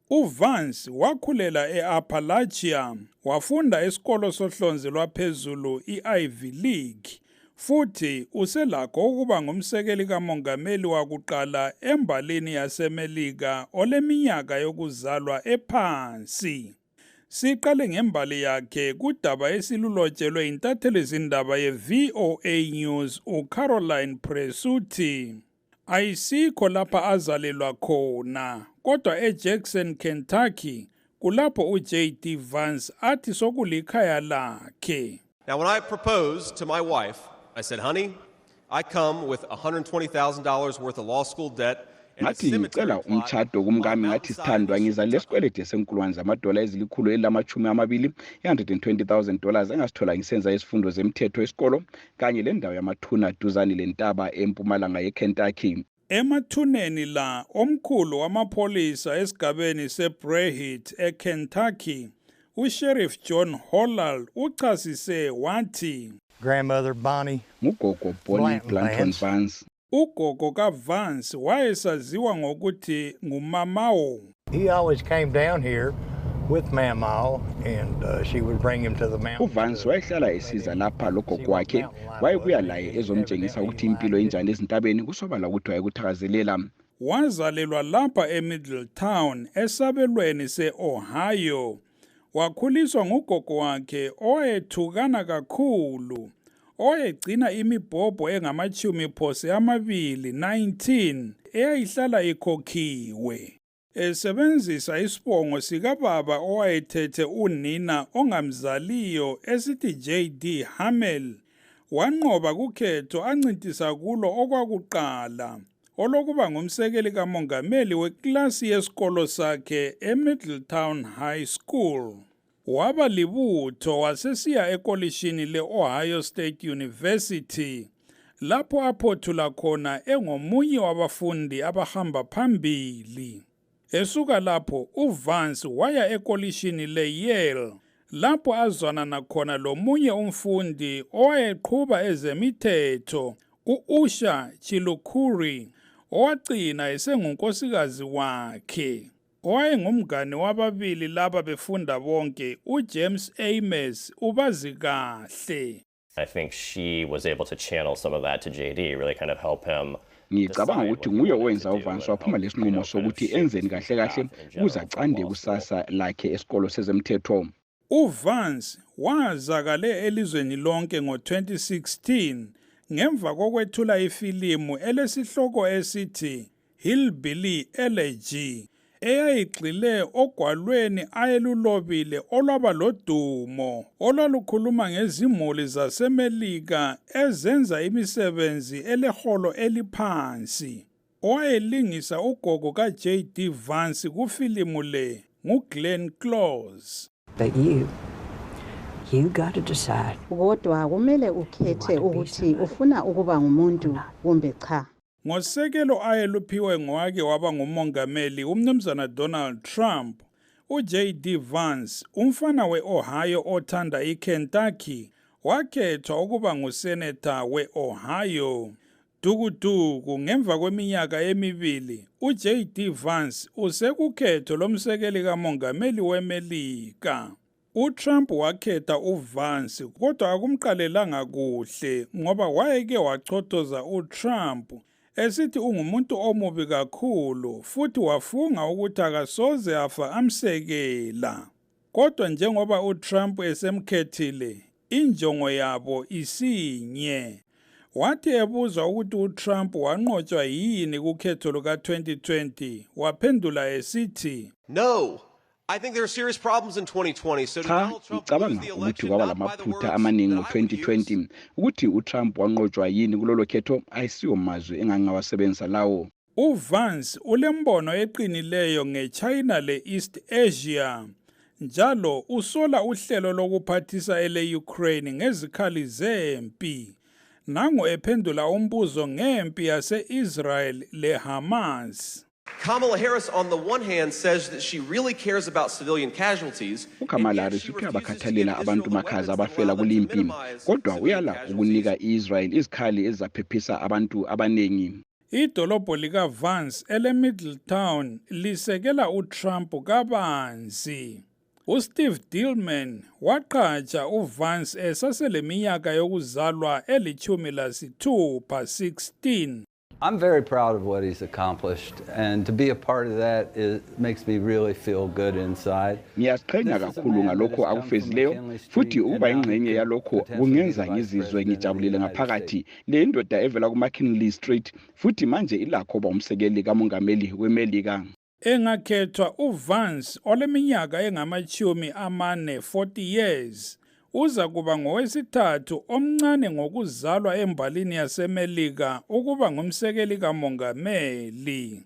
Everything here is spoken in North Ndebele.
uVance wakhulela eAppalachia, wafunda esikolo sohlonzi lwaphezulu iIvy League, futhi uselakho ukuba ngumsekeli kaMongameli wakuqala embalini yaseMelika oleminyaka yokuzalwa ephansi. Siqale ngembali yakhe kudaba esilulotshelwe yintathelizindaba yeVOA News uCarolyn Presutti. Ayisikho lapha azalelwa khona, kodwa eJackson, Kentucky, kulapho uJD Vance athi sokulikhaya lakhe. Now when I proposed to my wife, I said, honey, I come with $120,000 worth of law school debt. Ngathi ngicela umtshado kumkami ngathi sithandwa ngiza lesikwelede senkulwane zamadola ezilikhulu $120,000 engasithola ngisenza isifundo zemthetho esikolo kanye lendawo yamathuna duzane lentaba empumalanga yeKentucky. Emathuneni la omkhulu wamapholisa esigabeni seBrehit eKentucky, uSheriff John Hollal uchasise wathi Grandmother Bonnie ngugogo Bonnie Blanton Vance. Ugogo kaVance wayesaziwa ngokuthi ngumamawo. He always came down here with Mamaw and she would bring him to the mountain. uVance wayehlala esiza lapha logogo wakhe, wayebuya laye ezomtshengisa ukuthi impilo injani ezintabeni kusobala ukuthi wayekuthakazelela. Wazalelwa lapha eMiddletown esabelweni seOhio. Wakhuliswa ngugogo wakhe owayethukana kakhulu, oyegcina imibhobho engama-20 eyayihlala ikhokhiwe. Esebenzisa isibongo sikababa owayethethe unina ongamzaliyo esithi JD Hamel, wanqoba kukhetho ancintisa kulo okwakuqala olokuba ngumsekeli kaMongameli weklasi yesikolo sakhe eMiddletown High School. Waba libutho wasesiya ekolishini leOhio State University, lapho aphothula khona engomunye wabafundi abahamba phambili. Esuka lapho uVance waya ekolishini leYale, lapho azwanana khona lomunye umfundi owayeqhuba ezemithetho, uUsha Chilukuri, owagcina esengunkosikazi wakhe. Owayengumngane wababili laba befunda bonke, uJames Ames, ubazi kahle. I think she was able to channel some of that to JD, really kind of help him. Ngicabanga ukuthi nguye owenza uVance waphuma lesinqumo sokuthi enzeni kahle kahle ukuze acande kusasa lakhe esikolo sezemthetho. uVance wazakale elizweni lonke ngo-2016 ngemva kokwethula ifilimu elesihloko esithi Hillbilly Elegy, eyayigxile ogwalweni ayelulobile olwaba lodumo olwalukhuluma ngezimuli zaseMelika ezenza imisebenzi eleholo eliphansi. Owayelingisa ugogo kaJD Vance kufilimu le nguGlenn Close. But you got to decide. Kodwa kumele ukhethe ukuthi ufuna ukuba ngumuntu kumbe cha. Ngosekelo ayeluphiwe ngowake waba ngumongameli umnumzana Donald Trump, uJD Vance, umfana weOhio othanda iKentucky, wakhethwa ukuba nguseneta weOhio. Dukuduku ngemva kweminyaka emibili, uJD Vance usekukhetho lomsekeli kaMongameli weMelika. uTrump wakhetha uVance kodwa akumqalelanga kuhle ngoba wayeke wachothoza uTrump esithi ungumuntu omubi kakhulu futhi wafunga ukuthi akasoze afa amsekela. Kodwa njengoba uTrump esemkhethile, injongo yabo isinye. Wathi ebuzwa ukuthi uTrump wanqotshwa yini kukhetho luka-2020, waphendula esithi, No, I think there are serious problems in 2020. So Donald Trump lose the election not by the words that I would use. Ukuthi uTrump wanqotshwa yini kulolo khetho ayisiyo mazwi engangawasebenzisa lawo. uVance ulembono eqinileyo ngeChina le-East Asia, njalo usola uhlelo lokuphathisa ele-Ukraine ngezikhali zempi. Nango ephendula umbuzo ngempi yase-Israel leHamas. Kamala Harris, on the one hand, says that she really cares about civilian casualties. uKamala Harris uyabakhathalela abantu makhaza abafela kulimpi, kodwa uyala ukunika iIsrael izikhali ezizaphephisa abantu abanengi. Idolobho likaVance ele-Middletown lisekela uTrump kabanzi. uSteve Dillman waqhatsha uVance esaseleminyaka yokuzalwa eli-16. 16. I'm very proud of what he's accomplished, and to be a part of that makes me really feel good inside. Ngiyaziqhenya kakhulu ngalokho akufezileyo futhi ukuba ingxenye yalokho kungenza ngizizwe ngijabulile ngaphakathi. Le indoda evela kuMcKinley Street futhi manje ilakho uba umsekeli kaMongameli weMelika. Engakhethwa uVance oleminyaka engama-40 years uza kuba ngowesithathu omncane ngokuzalwa embalini yaseMelika ukuba ngumsekeli kaMongameli.